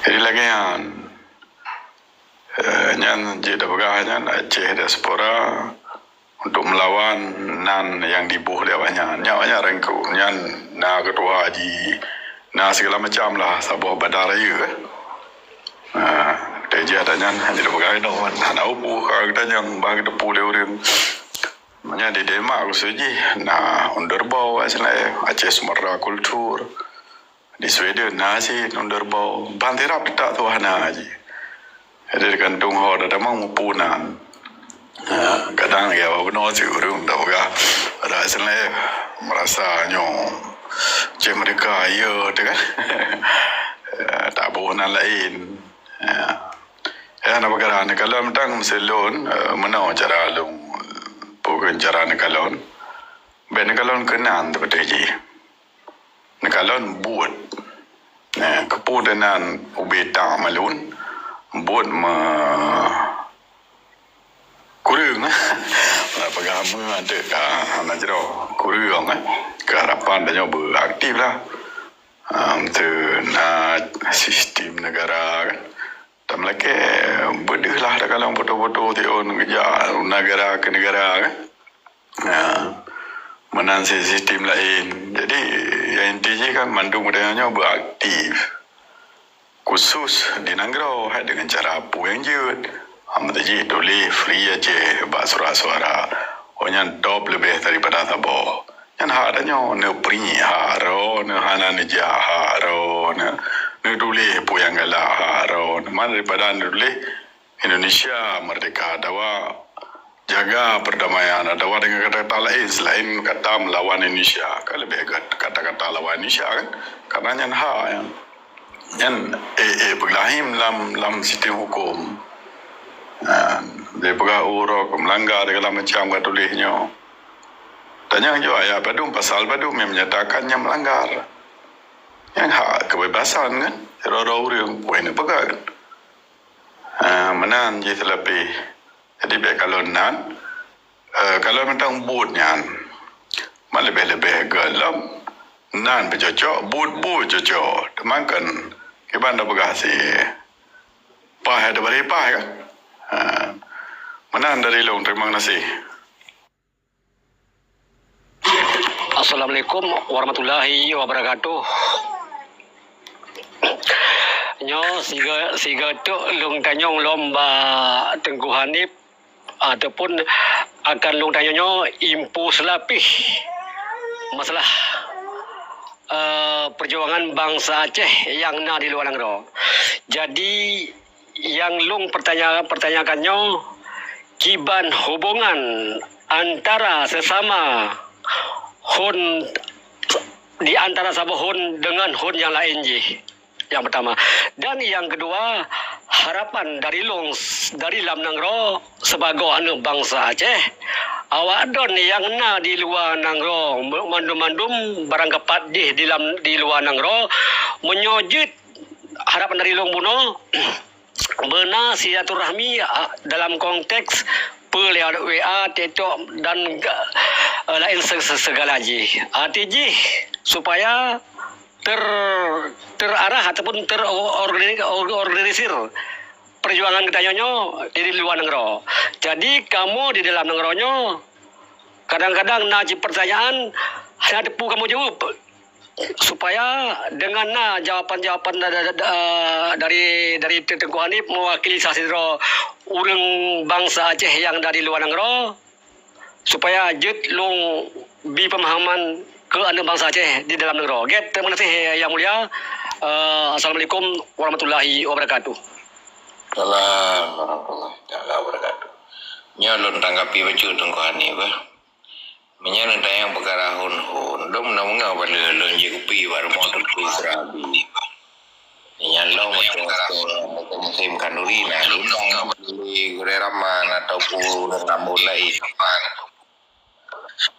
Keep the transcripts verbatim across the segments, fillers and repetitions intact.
Jadi lagèe nyan, eh, nyan jeuet tapeugah nyan Aceh diaspora untuk melawan nan nyang diboh lé awaknyan. Nyan awaknyan rangkong, nyan na keutua haji, na segala macam lah saboh badan raya, eh. Ha, teuh jih ata nyan hana tapeugah inoe, hana upu ka geutanyong bah geuteupeue lé ureueng. Nyan di Denmark khusos jih na Underbau, Aceh Sumatera Kultur. Di Sweden na cit Underbau. Ban sirab teutap tuha na jih. Jadi, teugantung ho tatamong mupu nan. Ha, kadang ya bunoe cit ureueng tapeugah, ada seulah merasa nyoe cit meurdeka, ya, tu kan. Ya, taboh nan laén. Ya. Ya, na peukara neukalon tang meuseulon, eh, meunoe cara lôn, peue kheun cara neukalon. Bèk neukalon keunan teupeuteuh jih. Neukalon buet. Nah, keupeue nan ubé tak malôn, buet me-, kureueng. Nah, peugah me-, teuk ka hana jroh. Kureueng, eh. Keuharapan tanyoe beuaktif lah. Am, teu na sistem negara kan. Tameulakèe beudeuh lah takalon foto-foto tiôn geujak negara keu negara kan. Ha, meunan si-, sistem laén. Jadi, nyang inti jih kan mandum geutanyoe nyoe beuaktif. Khusos di nanggroe, hai deungon cara peue nyang jeuet. Ha, meuteujih tuléh Free Aceh bak surat suara. Oh, nyan top leubeh daripada saboh. Nyan hak tanyoe, neupeurinyi hak droeneuh, hana neujak hak droeneuh, neutuléh peue nyang galak hak droeneuh. Man daripada neutuléh Indonesia merdeka, atawa jaga perdamaian, atawa deungon kata-kata laén selain kata melawan Indonesia, kan leubeh gèt kata-kata lawan Indonesia kan? Karena nyan hak nyan. Nyan ék-ék peuglahi lam, lam sistem hukum. Nah, lé peugah uroe ka meulanggar segala macam ka tuléh nyoe. Tanyong jua ayat padum, pasal padum nyang menyatakan nyan meulanggar. Nyan hak kebebasan kan? Sidroe-droe ureueng peue neupeugah kan? Ah, meunan jih seulapeh. Jadi bèk kalon nan, eh, kalon mantong buet nyan. Man leubeh-leubeh gèt lom. Nan peucocok, buet-buet cocok. Teuma kan kiban tapeugah si paih ateueh bareh paih kan? Ha. Meunan dari lôn, terima kasih. Assalamualaikum warahmatullahi wabarakatuh. Nyoe siga, siga teuk lôn tanyong lom bak Teungku Hanif ataupun akan lôn tanyong nyoe info seulapeh masalah, eh, perjuangan bansa Aceh nyang na di luwa nanggroe. Jadi, nyang lôn pertanya-, pertanyakan nyoe, kiban hubungan antara sesama hon di antara saboh hon deungon hon nyang laén jih? Nyang pertama. Dan nyang keudua, harapan dari lôn s-, dari lam nanggroe sibagoe aneuk bansa Aceh, awak droen nyang na di luwa nanggroe, mandum-mandum barangkapat jih di lam, di luwa nanggroe, meunyoe jeuet harapan dari lôn bunoe, beuna silaturahmi, a, dalam konteks peue lewat W A, TikTok dan, eh, laén se-, se-, segala jih. Arti jih supaya ter-, terarah ataupun terorgani-, or-, organisir perjuangan geutanyoe nyoe di luwa nanggroe. Jadi kamoe di dalam nanggroe nyoe kadang-kadang na cit pertanyaan hana teupeu kamoe jaweueb. Supaya dengan na jawaban-jawaban da-, da-, da-, eh, dari, dari Teungku Hanif mewakili sasidroe ureueng bansa Aceh nyang dari luwa nanggroe, supaya jeuet lôn bi pemahaman keu aneuk bansa Aceh di dalam nanggroe. Gèt, terima kasih, Yang Mulia. Eh, Assalamualaikum warahmatullahi wabarakatuh. Salam warahmatullahi taala wabarakatuh. Nyoe lôn tanggapi bacut Teungku Hanif, eh. Meunyoe neutanyong peukara hon-hon, lôn na meungoh bak lheueh lôn jikupi bak rumoh Teungku Serabi. Nyan lom beutôi-beutôi musém khanduri na lôn dang lé gurèe raman ataupun ureueng kampông laén.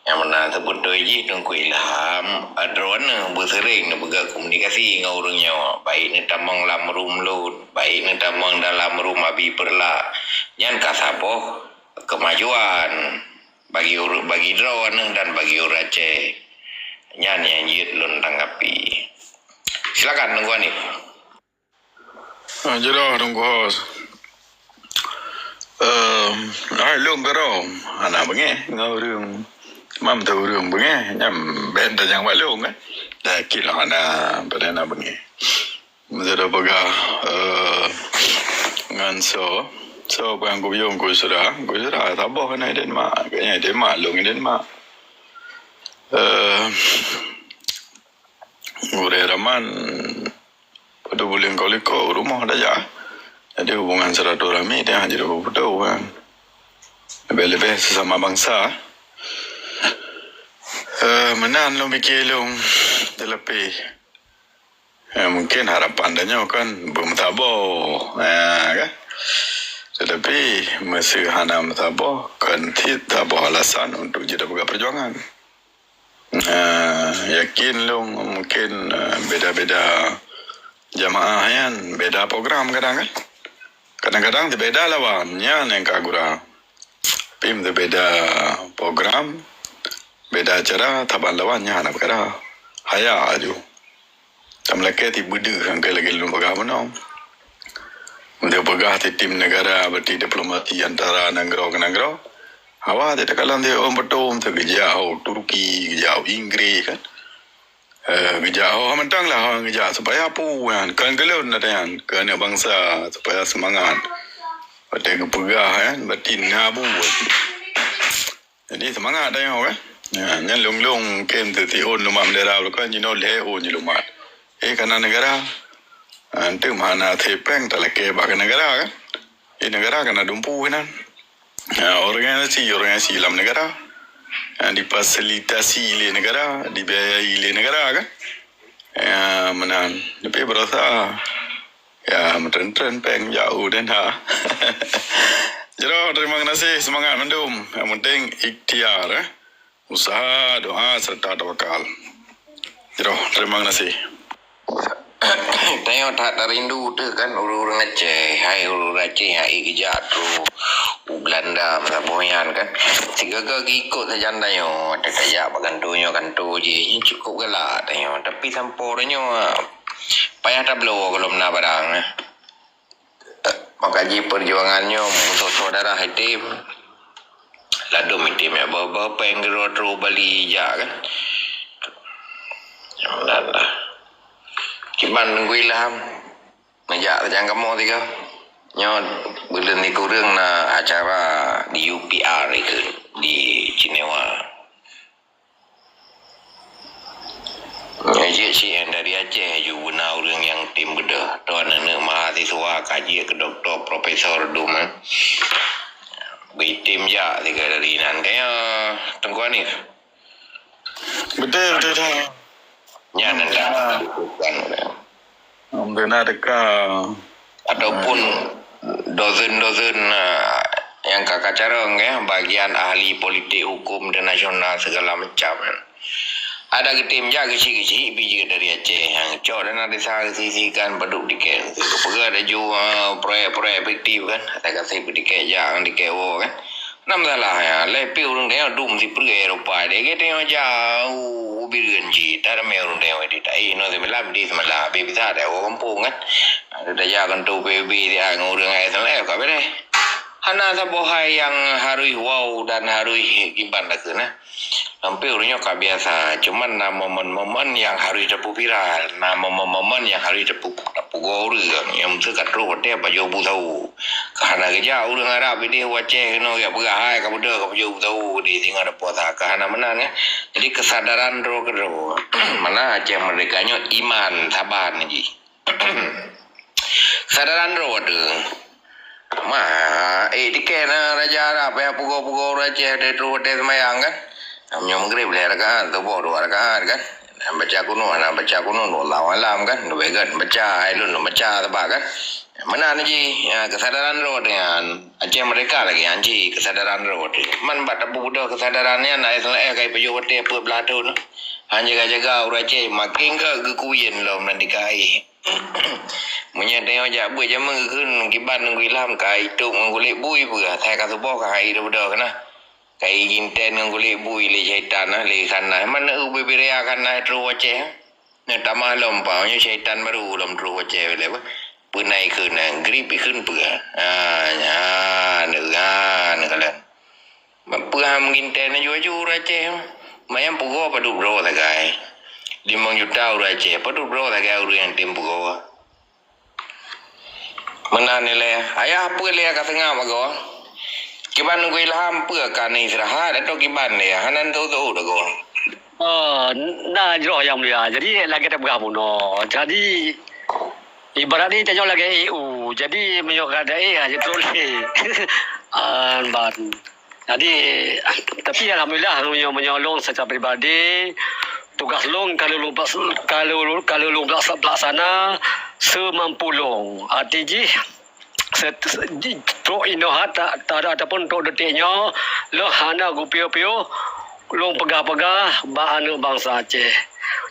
Nyang meunan seubeutôi jih Teungku Ilham, droeneuh beuseuring neupeugah komunikasi ngon ureueng nyoe, baik neutamong lam room lôn, baik neutamong dalam room Abi Peurla. Nyan ka saboh keumajuan bagi ureueng, bagi droeneuh dan bagi ureueng Aceh. Nyan nyang jeuet lôn tanggapi. Silakan, Teungku Hanif. Ah, jroh Teungku Hos. Ehm, hai lôn keudroe, hana beungéh ngon ureueng. Mam teu ureueng beungéh, nyan bèk tajak bak lôn, kan? Yakin lah hana, padahai hana beungéh. Meuseudah peugah, eh, ngon soe, soe peue nyang kupiôh keu syedara, keu syedara saboh na i Denmark, gobnyan i Denmark, lôn i Denmark. Eh, Gurèe Raman, padub buleuen likot rumoh tajak. Jadi hubungan silaturahmi nyan jadi beutôi kan. Leubeh-leubeh sesama bangsa. Eh, meunan lôn pike lôn, tetapi, eh, mungkin harapan tanyoe kan beumeusaboh, eh, kan? Tetapi meuseu hana meusaboh, kon cit saboh alasan untuk jeuet peugah peujuangan. Eh, yakin lôn mungkin, eh, beda-beda jamaah nyan, beda program kadang kan. Kadang-kadang teubeda lawan, nyan nyang ka gura. Tapi teubeda program, beda cara, saban lawan nyan hana peukara. Haya aju. Tameulakèe tiep beudeuh nyang keu lagèe lôn peugah bunoe. Meunyoe peugah sistem negara, berarti diplomasi antara nanggroe keu nanggroe. Awak takalon di ôn beutôi, geujak u Turki, geujak u Inggris kan. Eh, geujak ho mantong lah, ho geujak supaya peue kan. Kon keu lôn ata nyan, keu aneuk bansa supaya seumangat. Watèe geupeugah kan, berarti na buet. Jadi seumangat tanyoe kan. Ha, nyan lôn-lôn mungkin teusiôn lumat bendera ulôn kan jinoe lhèe ôn jih lumat. Eh, kana negara. Ha, enteuk hana sipéng talakèe bak keu negara kan. Eh, negara kana dumpeue nan. Ha, organisasi, organisasi lam negara. Ha, difasilitasi lé negara, dibiayai lé negara kan. Ya, meunan. Tapi beurasa ya, meutren-tren péng jak u Den Haag. Jroh, terima kasih, semangat mandum. Yang penting ikhtiar, eh. Usaha, doa, serta tawakal. Jroh, terima kasih. Tanyoe that tarindu teuh kan ureueng-ureueng Aceh. Hai ureueng Aceh, hai geujak troh u Belanda, meusaboh nyan kan. Sigaga geuikot sajan tanyoe, tajak bak kantô nyoe kantô jih. Nyan cukup galak tanyoe. Tapi sampoe tanyoe, payah tabloe gohlom na barang, eh. Maka jih peujuangan nyoe musoh-soh darah item. Ladôm item ya, bah-bah péng keudroe troh Bali jak kan. Alhamdulillah. Kiban Teungku Ilham, neujak tajak kamoe tiga. Nyoe buleuen sikureueng na acara di U P R ikeu di Jenewa. Jeuet si dari Aceh aju beuna ureueng nyang tem beudôh. Droe aneuk mahasiswa ka jeuet keu dokto, profesor dum, eh. Beutem jak siga dari inan. Kaya Teungku Hanif. Beutôi, beutôi that. Nyan anda bukan. Beuna teuka. Ataupun dozen-dozen, ah, nyang ka kacarông, ya, bagian ahli politik hukum internasional segala macam. Ada geutem jak geuchik-geuchik bijeu dari Aceh nyang cok dana desa geusi-sikan padub tiket. Peugah laju, ah, proyek-proyek fiktif kan. Ata kasih tiket jak, tiket woe kan. Na masalah nyan, lé pih ureueng tanyoe dum sipeureuet Eropa, degei tanyoe jauh u Bireuen jih, taramé ureueng tanyoe di Taik, nyoe seumilam di seumalam, habéh bisa dak u gampông kan. Ada tajak kantô P B B siat ngon ureueng S L F ka beureh. Hana saboh hai nyang harôh wow dan harôh kiban takheun, nah. Sampoe ureueng nyoe ka biasa, cuman na momen-momen nyang harôh tapeuviral, na momen-momen nyang harôh tapeu-, tapeugoe ureueng, nyang meuseue ka troh watèe pajoh bu sawo. Ka hana geujak ureueng Arab idéh u Aceh keunoe geujak peugah hai ka beudôh ka pajoh bu sawo idéh singoh tapuasa, ka hana meunan, ya. Jadi keusadaran droe keudroe. Mana Aceh Merdeka nyoe iman saban jih. Keusadaran droe teuh. Ma, eh, dikeh na raja Arab payah pugoe-pugoe ureueng Aceh dari troh watèe seumayang kan. Meunyoe Maghrib lhèe rakaat, suboh dua rakaat kan. Baca kunut, hana baca kunut, wallahu alam kan. Leubeh gèt baca, hai lôn lôn baca sabab kan. Meunan jih, ya, keusadaran droe teuh nyan. Aceh Merdeka lagèe nyan jih, keusadaran droe teuh. Man bak tapeubeudôh keusadaran nyan, ayah seulaéh kai pajoh watèe peuet blah thôn. Han jaga-jaga ureueng Aceh, makin ka geukuyen lom nan dikai. Meunyoe tanyoe jak beuet jameun geukheun kiban Teungku Ilham ka itôb ngon kulét bui peugah, asai ka suboh ka hai beudôh keunoe. Ka ijinten ngon kulét bui lé syaitan na, lé khanah. Man na ubé-bé raya khanah troh u Aceh. Nyoe tamah lom pa, nyoe syaitan baru lom troh u Aceh lé bah. Peue na ikheun na, grip ikheun peue? Ha, ha, neueu, ha, neukalon. Peue han meugintèe na aju-aju ureueng Aceh? Manyang pugoe padub droe sagai. Limong juta ureueng Aceh, padub droe sagai ureueng nyang tem pugoe. Meunan ilèe, ayah peue lé ka seungab agoe? Kiban Teungku Ilham peue ka na istirahat atau kiban lé? Hana teuôt-teuôt agoe. Oh, na jroh nyang mulia. Jadi lagèe tapeugah bunoe. Jadi ibarat ni tanyoe lagèe E U. Jadi meunyoe ka ada E, hana trok lé. Ah, ban. Jadi, tapi alhamdulillah, meunyoe, meunyoe lôn secara pribadi, tugaih lôn ka lôn pelaks-, ka lôn, ka lôn pelaksa-, pelaksana seumampu lôn. Arti jih, se-, se-, ji-, trok inoe ha ta-, ta-, ataupun trok detik nyoe, lôn hana geupiôh-piôh lôn peugah-peugah bak aneuk bansa Aceh.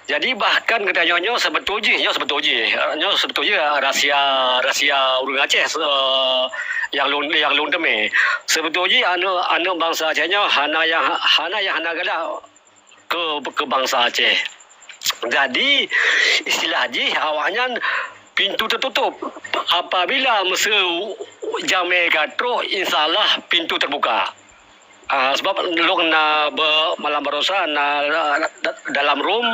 Jadi, bahkan geutanyoe nyoe seubeutôi jih, nyoe seubeutôi jih, nyoe seubeutôi jih rahsia, rahsia ureueng Aceh, eh, nyang lôn, nyang lôn teumé. Seubeutôi jih aneuk, aneuk bansa Aceh nyoe hana nyang, hana nyang hana galak keu, keu bansa Aceh. Jadi, istilah jih awaknyan pintu tertutup. Apabila meuseu jamèe ka trok, insya Allah pintu terbuka. Ah, sebab lôn na be-, malam baroesa na, ah, da-, dalam room,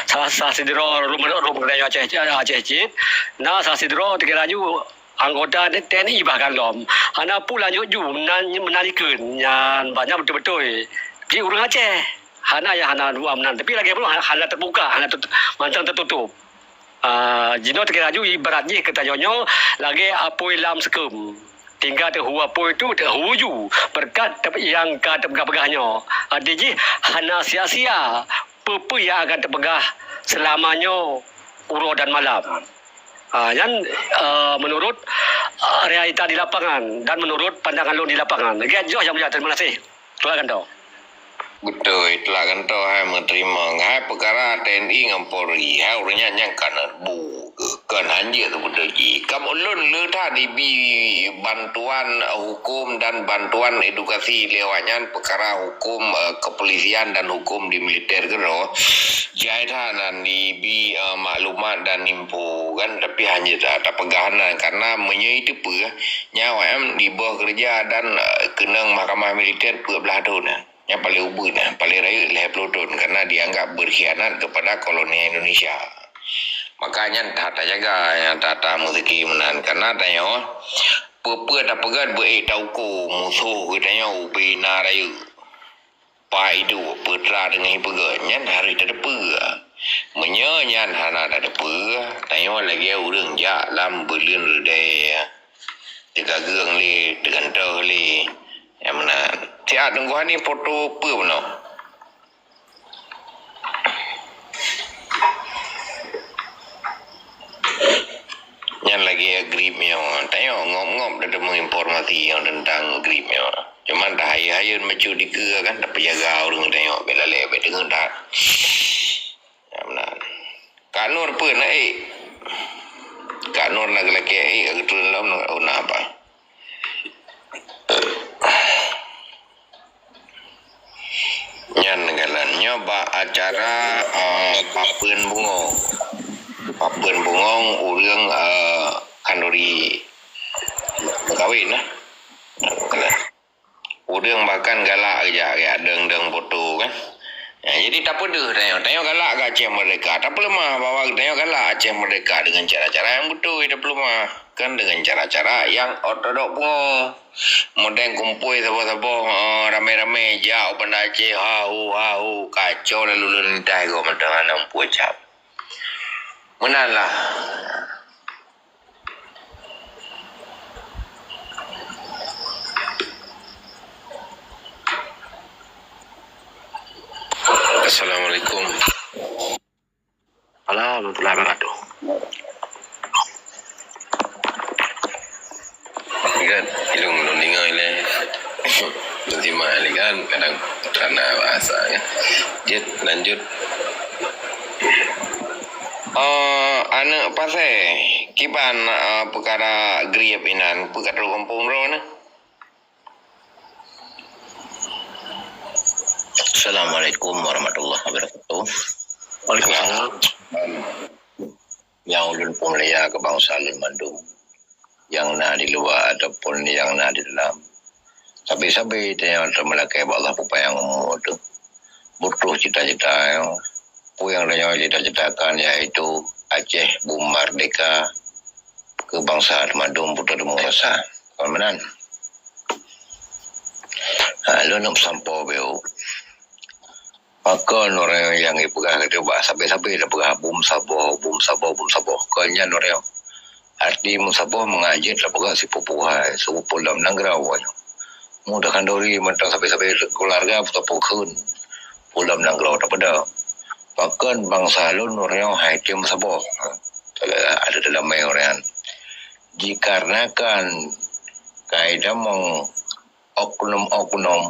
sa-, salah sidroe room, room geutanyoe Aceh, Aceh cit, na salah sidroe teuk laju anggota T N I bahkan lom. Hana peue lanjut ju meunan, meunan ikheun nyan banyak beutôi-beutôi. Jih ureueng Aceh. Hana nyang hana dua meunan. Tapi lagèe bunoe hana terbuka, hana tut-, mantong tertutup. Ah, jinoe teuk laju ibarat jih keu tanyoe nyoe lagèe apui lam seukeum. Tinggai teuhu apui tu teuhu ju beureukat nyang ka teupeugah-peugah nyoe. Arti jih hana sia-sia peue-peue nyang akan teupeugah seulama nyoe uroe dan malam. Ah, nyan, ah, menurut, ah, realita di lapangan dan menurut pandangan lôn di lapangan. Lagèe nyoe nyang mulia, terima kasih. Tuan Ganto. Beutôi, teulak gantoe hai meuteurimong. Hai peukara T N I ngon Polri, hai ureueng nyan nyang ka neubu, kon hanjeuet teubeutôi jih. Ka ulôn le that ibi bantuan hukum dan bantuan edukasi lé awaknyan peukara hukum, eh, kepolisian dan hukum di militer keudroe. Jai that nan ibi, eh, maklumat dan info kan, tapi hanjeuet that tapeugah nan, karena meunyoe iteupeue, nyan awaknyan diboh keureuja dan, eh, keunong mahkamah militer peuet blaih thon. Nyang paleng ubeut nyan, paleng rayeuk lhèe ploh thon karena dianggap berkhianat kepada kolonial Indonesia. Maka nyan that tajaga, nyan that tameuseuki meunan. Karena tanyoe peue-peue tapeugah beu ék tauko musoh geutanyoe ubé na rayeuk. Pai duek peutra deungon ipeugah nyan harôh tateupeue. Meunyoe nyan hana tateupeue, tanyoe lagèe ureueng jak lam buleuen reudèe. Teugageung lé, teugantoh lé. Nyang meunan. Siat teungku hani foto peue bunoe? Nyan lagèe grip nyoe. Tanyoe ngop-ngop tadeungoe informasi nyang teuntang grip nyoe. Cuman tahayeu-hayeu bacut dikeue kan, tapeujaga ureueng tanyoe bèk lalè, bèk deungoe that. Nyang meunan. Kak Nur peue na ék? Kak Nur na geulakèe ék ka geutreun lom, oh, na apa? Nyan galak nyoe bak acara, eh, papeuen bungong. Papeuen bungong ureueng, eh, khanduri meukawen nah. Ureueng bahkan galak geujak, geujak dong-dong foto kan. Ya, jadi tapeudeuh tanyoe. Tanyoe galak keu Aceh Merdeka. Tapeuleumah bahwa tanyoe galak Aceh Merdeka dengan cara-cara yang beutôi tapeuleumah. Kan dengan cara-cara yang ortodok pungo. Modern kumpôi saboh-saboh, eh, ramé-ramé jak u Banda Aceh, ha hu, ha hu, kacau lalu lintas go mantong hana muphom cap. Meunan lah. Assalamualaikum. Warahmatullahi wabarakatuh. Kan, ilung lôn deungoe lé. Lôn simak lé kan, kadang kana bahasa kan. Jeuet, lanjut. Eh, aneuk pasai, kiban, eh, peukara grip inan, peue ka trok gampông droeneuh? Assalamualaikum warahmatullahi wabarakatuh. Waalaikumsalam. Nyang ulôn peumulia keu bansa lôn mandum. nyang na di luwa ataupun nyang na di dalam. Sabe-sabe tanyoe teumeulakée bak Allah peupanyang umu teuh. Butroh cita-cita nyoe. Peue nyang tanyoe cita-citakan, yaitu Aceh bum merdeka keu bansa teumandum, buta teumong rasa. Kon meunan. Ha, lôn neuk peusampoe beu. Pakon ureuëng nyang jipeugah keu bak sabe-sabe tapeugah bum saboh, bum saboh, bum saboh. Kon nyan ureuëng. Arti bum saboh meungaji tapeugah sipupu hai, sipupu lom nanggroe nyoe. Mudah khanduri mantong sabe-sabe keuluwarga beutapokheun. Pulam nanggroe tapeudong. Pakon bansa lôn ureuëng hai tem saboh. Ada dalam ureuëng. Jikarenakan kai damong oknum-oknum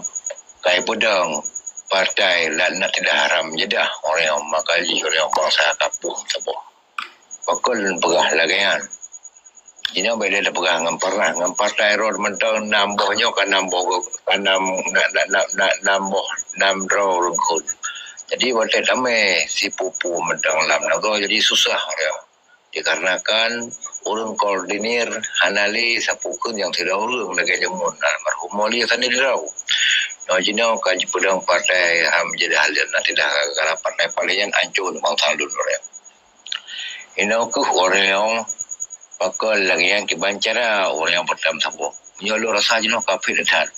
kai peudong partai lat na tidak haram jadah ureuëng, maka jih ureuëng bansa kapuh saboh. Pakon lôn peugah lagée nyan. Jinoe bék lé tapeugah ngon partai, ngon partai rot mantong nam boh nyoe ka nam boh, ka nam, na, na, na, na, nam boh, nam droe ureuëng khon. Jadi watée tamé sipupu mantong lam nanggroe jadi susah ureuëng. Dikarenakan ureuëng koordinir hana lé sapeue kheun nyang sidroe ureuëng lagée jameun almarhum Mulia Sani Dirau. Nyoe jinoe ka jipeudong partai ham jadi hal nyang tidak gara-gara partai paléng nyan ancô bansa lôn ureuëng. Inoe kheueh ureuëng pakon lagée nyan kiban cara ureuëng peutam saboh. Meunyoe lôn rasa jinoe ka pih that.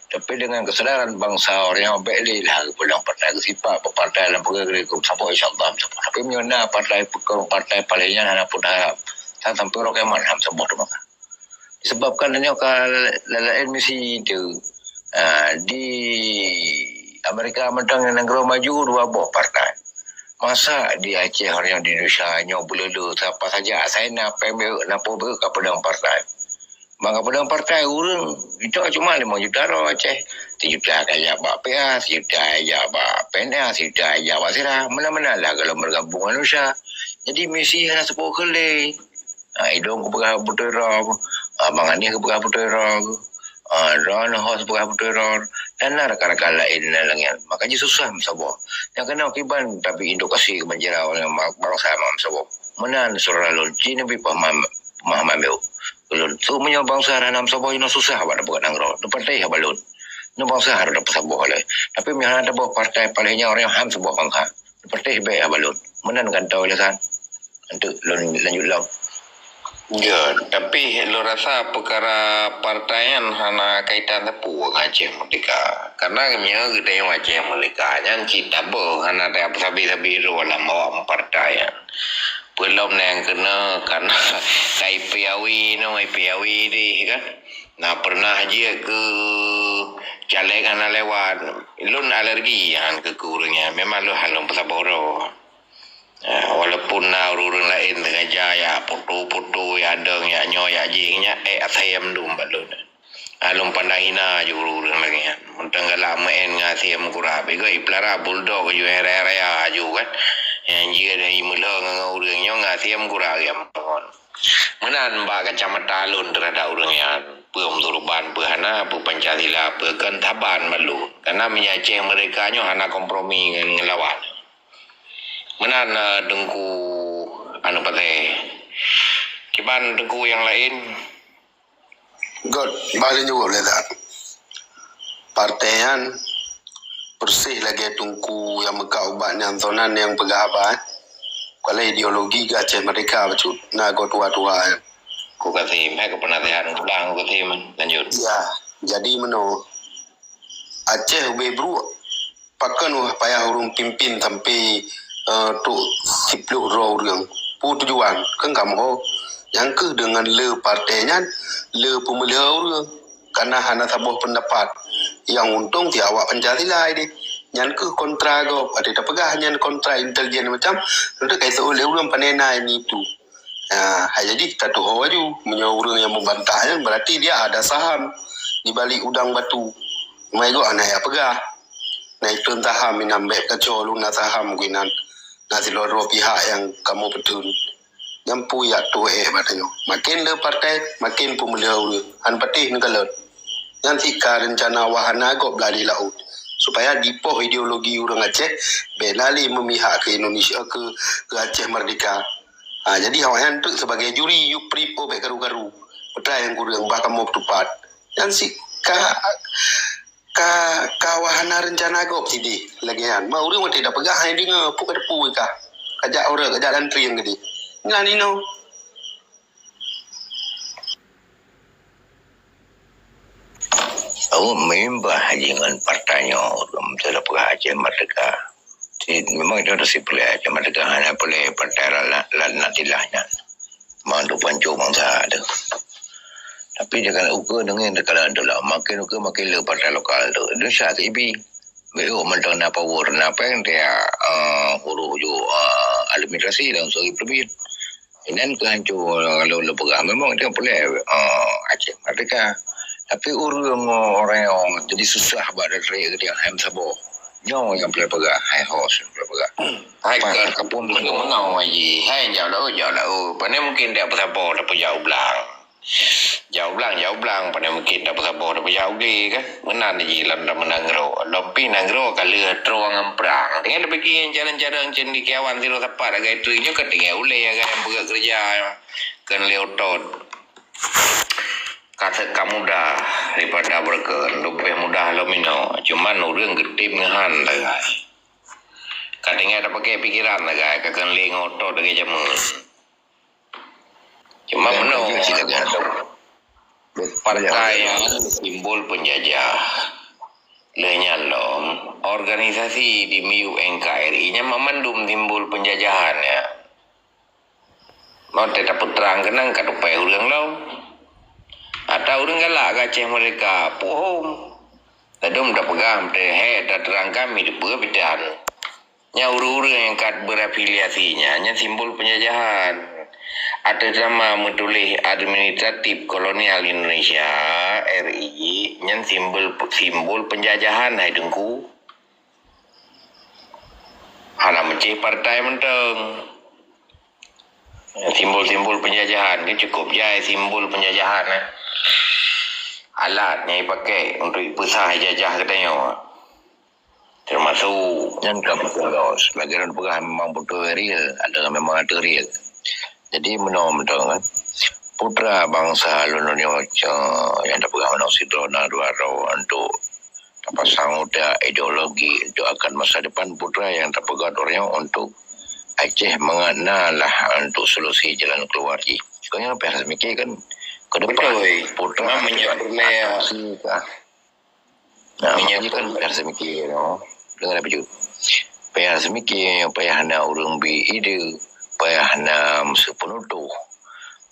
Tapi deungon keusadaran bansa ureuëng bék lé lah geupeudong partai geusipak bak partai lam peugeugri geusaboh insya Allah saboh. Tapi meunyoe na partai peukong partai paléng nyan hana pun harap. Sang sampai roh kiamat ham saboh teuma. Disebabkan nyoe ka laén misi itu. Ha, di Amerika mantong nanggroe maju dua boh partai. Masa di Aceh orang di Indonesia nyoe beuleuleue siapa saja asai na P M B na peue ka peudong partai. Maka peudong partai ureuëng itu cuma lima juta ro Aceh. Sejuta kaya bak P A, sejuta kaya bak P N A, sejuta kaya bak sira. Mana-mana lah kalau bergabung Indonesia. Jadi misi hana sepuluh kali. Ha, idong kepeugah beutôi rong, ha, Bang Anies kepeugah beutôi rong, ha, droe nyoe ho kepeugah beutôi rong, dan na rakan-rakan laén dan laén. Maka jih susah meusaboh. Nyang keunoe kiban tapi indokasi keu banjira ureuëng bansa meusaboh. Meunan syedara lôn, ci neubi pemahaman, pemahaman beu. Ulôn tu meunyoe bansa hana meusaboh inoe susah bak dapeue nanggroe. Neupatéh haba lôn. Nyoe bansa harôh tapeusaboh lé. Tapi meunyoe hana taboh partai paléng nyan ureuëng han saboh bansa. Neupatéh bék haba lôn. Meunan kantô ileusan. Untuk lôn lanjut lom. Ya, tapi lôn rasa peukara partai nyan hana kaitan teupeu ngon Aceh Merdeka. Karena nyoe geutanyoe Aceh Merdeka nyan cit taboh hana ada sabe-sabe droe lam awak partai nyan. Peulom nyang keunoe karena kai piawi nyoe, piawi deh kan. Nah, pernah jeuet keu caleg hana lewat. Lôn alergi nyan keu ureuëng nyan. Memang lôn hana lôn peusaboh droe. Ah, walaupun na ureuëng laén sengaja ya foto-foto, ya dong, ya nyoe, ya jih, nya, eh, asai mandum bak lôn. Ah, lôn pandang hina ju ureuëng lagée nyan. Mantong galak meu'en ngon asai meukura, bego ipeulara bulldog ju raya-raya ju kan. Nyang jih dari meulhö ngon ureuëng nyoe ngon asai meukura ya meu'en. Meunan bak kacamata lôn terhadap ureuëng nyan. Peue meusurban, peue hana, peue Pancasila, peue kan taban bak lôn. Karena meunyoe Aceh Merdeka nyoe hana kompromi ngon, ngon lawan. Meunan, eh, Teungku anu patéh. Kiban Teungku nyang laén. Göt, bah lôn jaweueb lé that. Partai nyan persis lagée Teungku nyang meukat ubat nyan, sonan nyang peugah haba, eh. Kalau ideologi geuh Aceh Merdeka bacut, na goe tuha-tuha nyan. Ku Kasim, hai keu peunasihat pulang Ku Kasim, lanjut. Ya, jadi meunoe. Aceh ubé brok, pakon wah payah ureuëng pimpin sampai, eh, trok siploh droe ureuëng. Peue tujuan? Kan kamoe ho. Nyang keuh deungon le partai nyan, le peumeulhö ureuëng. Karena hana saboh pendapat. Nyang untông ti awak Pancasila deh. Nyan keuh kontra gob, ada tapeugah nyan kontra intelijen macam, untuk kaitu oleh ureuëng panena ini tu. Ha, hai jadi tatuho laju. Meunyoe ureuëng nyang meubantah nyan, berarti dia ada saham di balik udang batu. Mai gob hana ya peugah. Na itu saham inan bék kaco lôn na saham ku inan. Na sidroe dua pihak nyang kamoe peutheun. Nyang peue yak tuwéh bak tanyoe. Makin le partai, makin peumeulhö ureuëng. Han patéh neukalon. Nyan sika reuncana wahana gob lari laôt. Supaya dipoh ideologi ureuëng Aceh, bék lali meumihak keu Indonesia, keu, keu Aceh Merdeka. Ha, jadi awaknyan teuk sebagai juri, yue prip oh bék karu-karu. Peutrai nyang kureueng bah kamoe tupat. Nyan si ka ka ka wahana reuncana gob sideh lagèe nyan. Ma ureueng watèe tapeugah hai deungö peue ka teupeu ka. Kajak ureueng kajak dan trieng gede. Nyan inoe. Awak meuimbah haji ngon partai nyoe ureueng meuteupeu Aceh Merdeka. Memang itu ada si pulai Aceh Merdeka hana pulai partai la- la- la- natilah nyan. Mandum pancong bangsa tu. Tapi dia kalau ukur dengan dia kalau tu lah makin ukur makin le partai lokal tu. Dia syak ibi. Beu mantong na power na peng dia uh, huru ju uh, administrasi dan suri perbit. Inan keu hancur lalu lepeugah memang dia boleh uh, Aceh Merdeka. Tapi ureueng orang yang jadi susah bak dari dia hai sabo. Nyoe yang boleh peugah, hai hos yang boleh peugah. Hai ka kapun tu menau aji. Hai jauh lau jauh lau. Pane mungkin dia bersabo dah pejak ublang. Jauh blang, jauh blang, pane mungkin dah bersabo dah pejak uge kan. Meunan ji lam dah menangro. Lopi nangro ka leuh truang ngon perang. Dengan dipikir cara-cara cendekiawan siro sapat agai tu nyoe ka tinggai uleh agai yang bekerja kan lé otot. Kata ka mudah daripada berke lebih mudah lom ino. Cuman ureueng geutim ngeuhan lagai. Ka tinggai dah pakai pikiran lagai ka keuneuleng otot lagèe jameun. Cuma meunoe partai nyang simbol penjajah. Lheueh nyan lom, organisasi di miyup N K R I nyan mandum simbol penjajahan ya. Mau teuka peutrang keunong ka tupai ureueng lom. Ata ureueng galak ka Aceh Merdeka, puhom. Ladom tapeugah, meutehe taterangkan, mi teupeue bidan. Nya ureueng-ureueng nyang ka berafiliasi nyan, nyan simbol penjajahan. Atas nama meutuléh administratif kolonial Indonesia, R I, nyan simbol simbol penjajahan hai Teungku. Hana meucéh partai mantong. Simbol-simbol penjajahan ke cukup jai simbol penjajahan eh. Alat nyang dipakai untuk dipeusah jajah geutanyoe. Termasuk nyan ka beutôi sebagai ureueng peugah memang beutôi real, ada memang ada real. Jadi meunoe mantong kan. Putra bangsa lôn nyoe nyang tapeugah meunoe sidroe na dua droe untuk tapasang utak ideologi untuk akan masa depan putra nyang tapeugah ureueng untuk Aceh mangat na lah untuk solusi jalan keluar jih. Kau nyang payah mikir kan ke depan. Betul. Putra memang menyebut aksi kah? Nah, makanya kan payah mikir no. Dengar apa ju? Payah mikir, payah na ureueng bi ide, payah na meusu penutoh.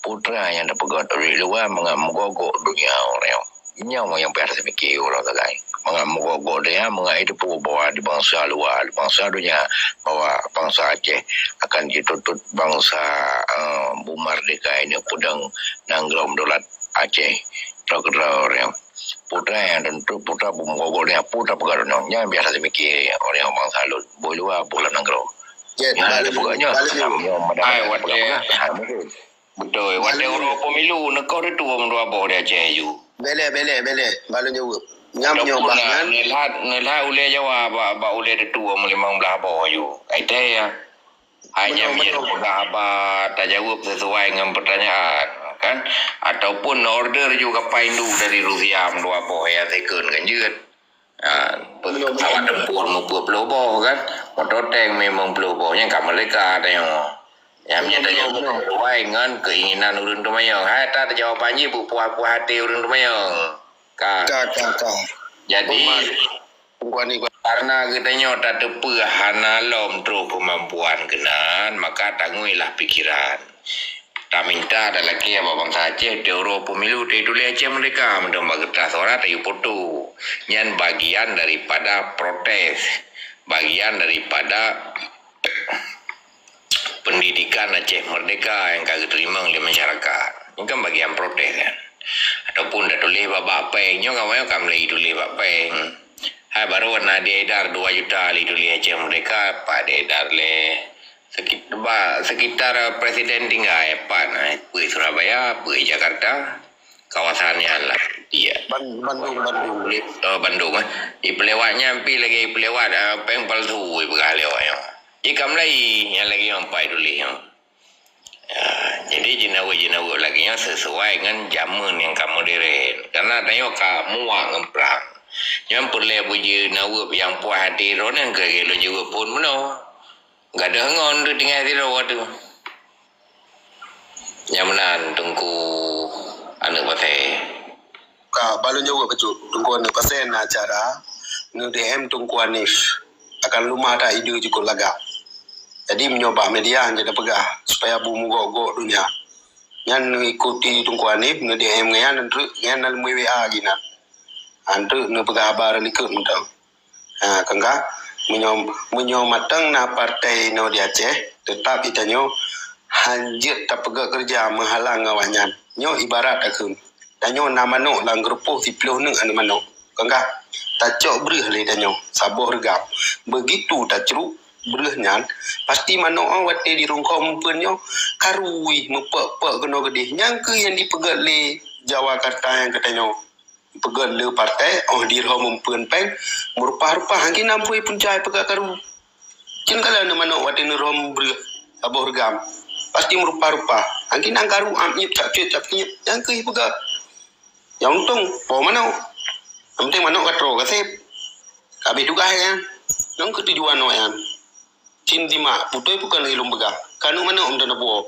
Putra nyang tapeugah ureueng luwa mangat meugogok dunia ureueng. Nyoe nyang payah teupiké uroe sagai. Mangat meugogok donya, mangat jiteupeue bahwa di bansa luwa, di bansa donya, bahwa bansa Aceh akan jitutot bansa, eh, beumeurdeka ineuk peudong nanggroe meudolat Aceh. Droe keudroe ureueng. Putra nyang teuntôt, putra beumeugogok donya, putra peugah droeneuh. Nyan biasa teupiké ureueng bansa lôn, boh luwa, boh lam nanggroe. Nyan ada peugah nyoe, nyoe madan peugah-peugah, hana mungkin. Beutôi, watèe uroe pemilu, neukoh teutuwö meudua boh di Aceh aju. Beleh, beleh, beleh. Bak lôn jaweueb. Nyam nyoe bah nyan. Neulat, neulat ulèe Jawa bak, bak ulèe teutuwö meulimong blaih boh aju. Kai thèe ya. Hanya meupeugah haba tajaweueb sesuai ngon pertanyaan, kan? Ataupun order ju kapai induk dari Rusia meudua boh ya second kan jeuet. Ha, pesawat tempur mupeue ploh boh kan. Moto tank memang ploh boh. Nyan ka merdeka tanyoe. Nyan meunyo tanyoe sesuai ngon keinginan ureueng teumanyong. Hai, ta jawaban jih beupuas-puas até ureueng teumanyong. Ka. Ka, ka, ka. Jadi, karena geutanyoe tateupeue hana lom troh keumampuan keunan, maka tanguilah pikiran. Taminta talakèe bak bansa Aceh, teuroe pemilu teutuléh Aceh Merdeka, meuteumé bak kertas suara tayue foto. Nyan bagian daripada protes, bagian daripada pendidikan Aceh Merdeka nyang ka geuteurimong lé masyarakat. Nyan kan bagian protes kan. Ataupun tatuléh bak, bak péng, nyoe kamoe ka mulai tuléh bak péng. Hai baru na di edar dua juta lé tuléh Aceh Merdeka, pat di edar lé Sekit-, ba, sekitar presiden tinggai pat, eh, peue Surabaya, peue Jakarta, kawasan nyan lah. Iya. Ban-, Bandung, Bandung. Oh, Bandung, eh. Ipeulewat nyan pi lagèe ipeulewat, eh, péng palsu ipeugah lé awak nyan. Ikam lai nyan lagèe nyan pai tuléh nyan. Ya, Jadi, jeunaweueb-jeunaweueb lagée nyoe sesuai ngon jameun nyang ka modern. Karena tanyoe ka muak ngon prang. Nyan peureulée beujeunaweueb nyang puas até droeneuh keu lôn jaweueb phon bunoe. Gadôh ngon tu tinggai sidroe tu. Nyang meunan Teungku Aneuk Pasé. Ka, bak lôn jaweueb bacut, Teungku Aneuk Pasé na acara neu-D M Teungku Hanif. Akan lumah that ide jikôt lagak. Jadi meunyoe bak media han jeuet tapeugah supaya bu meugok-gok donya. Nyan neuikuti Teungku Hanif, neu-D M ngon nyan, treuk ngon nyan na leumui W A gina. Han treuk neupeugah haba likot mantong. Ha, kan ka? Meunyoe, meunyoe mantong na partai inoe di Aceh, teutap di tanyoe han jeuet tapeugah keureuja meuhalang awaknyan. Nyoe ibarat takheun, tanyoe na manok lam geurupoh siploh neuk aneuk manok. Kan ka? Tacok breueh lé tanyoe, saboh reugam. Begitu tacruk breueh nyan, pasti manok nyoe watée dirungkho meupeuen nyoe karu wih meupek-pek keunoe keudeh. Nyan kheueh nyang dipeugét lé Jawa Karta nyang keu tanyoe. Peugét lé partai, óh dirhom meupeuen péng, meurupah-rupah, hana pui punca peugah karu. Cen kala aneuk manok watée neurhom breueh saboh reugam, pasti meurupah-rupah. Hana karu am nyep cap cuet cap nyep, nyang kheueh peugah. Nyang untông, po manok. Nyang penting manok ka troh, ka sép. Ka habéh tugaih nyan. Nyang keutujuan awaknyan. Cin simak, beutôi peue keuneuk ilôn peugah. Ka aneuk manok meuteuna puwoe.